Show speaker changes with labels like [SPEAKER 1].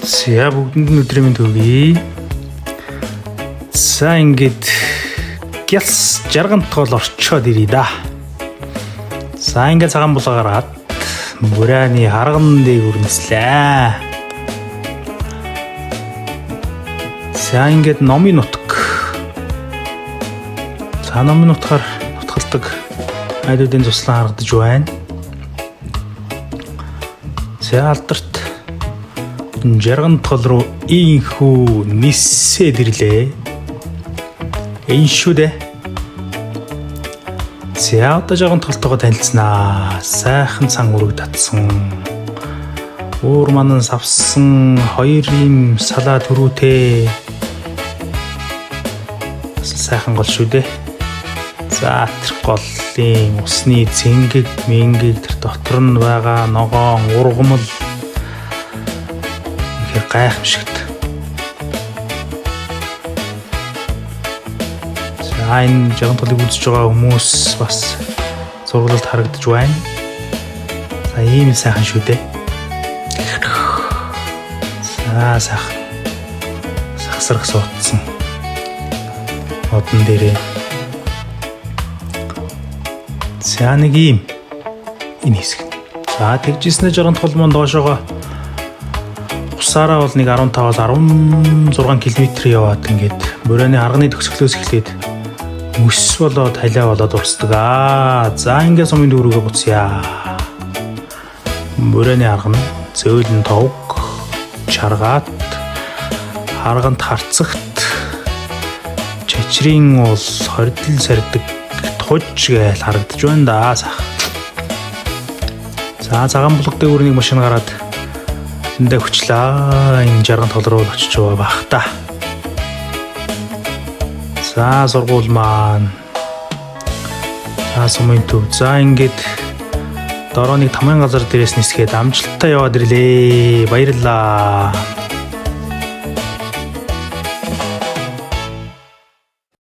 [SPEAKER 1] За бүгдэнд нь өдрийн мэнд хүргэе. За ингээд гялс жарган тоол орчоод ирье да. За ингээд цагаан булгаа гараад мөрөөний харган дээгүүр нислээ. За ингээд номын нутаг. За номын нутгаар нутгалдаг айлуудын туслан харагдаж байна. За алдарт жарган тол руу ийхүү нисээд ирлээ. Энэ шүү дээ. За одоо жарган толтойгоо танилцсанаа. Сайхан цан өрөг татсан. Уур манан савсан хоёр юм салаа төрүүтэй. Бас сайхан гол шүү дээ. За тэр голын усны цэнгэг, мэнгэг тэр дотор нь байгаа ногоон ургамал үнэхээр гайхамшигт. За энэ жарган толыг үзэж байгаа хүмүүс бас зураглалд харагдаж байна. За ийм л сайхан шүү дээ. За сайхан сагсрах суудсан модон дээрээ. За нэг ийм энэ хэсэг. За тэгжсэнэ жарган тол мөн доошоогоо усаараа бол нэг 15-аас 16 км яваад ингээд морины арганы төгсгөлөөс эхлээд мөс болоод халиа болоод урсдаг. Аа за ингээд сумын дүүрүүгээ буцъя. Морины арган зөөлөн товг чаргаат харгант харцагт чачрын уул хордол сардаг туж гээл харагдаж байна да сах. За цагаан булаг дээгүүр нэг машин гараад эндээ хүчлээ. Энэ жарган тол руу очиж байгаа бах та. За сургууль маань. За сумын төв. За ингээд дорооны таман газар дээрээс нисгээд амжилттай яваад ирлээ. Баярлалаа.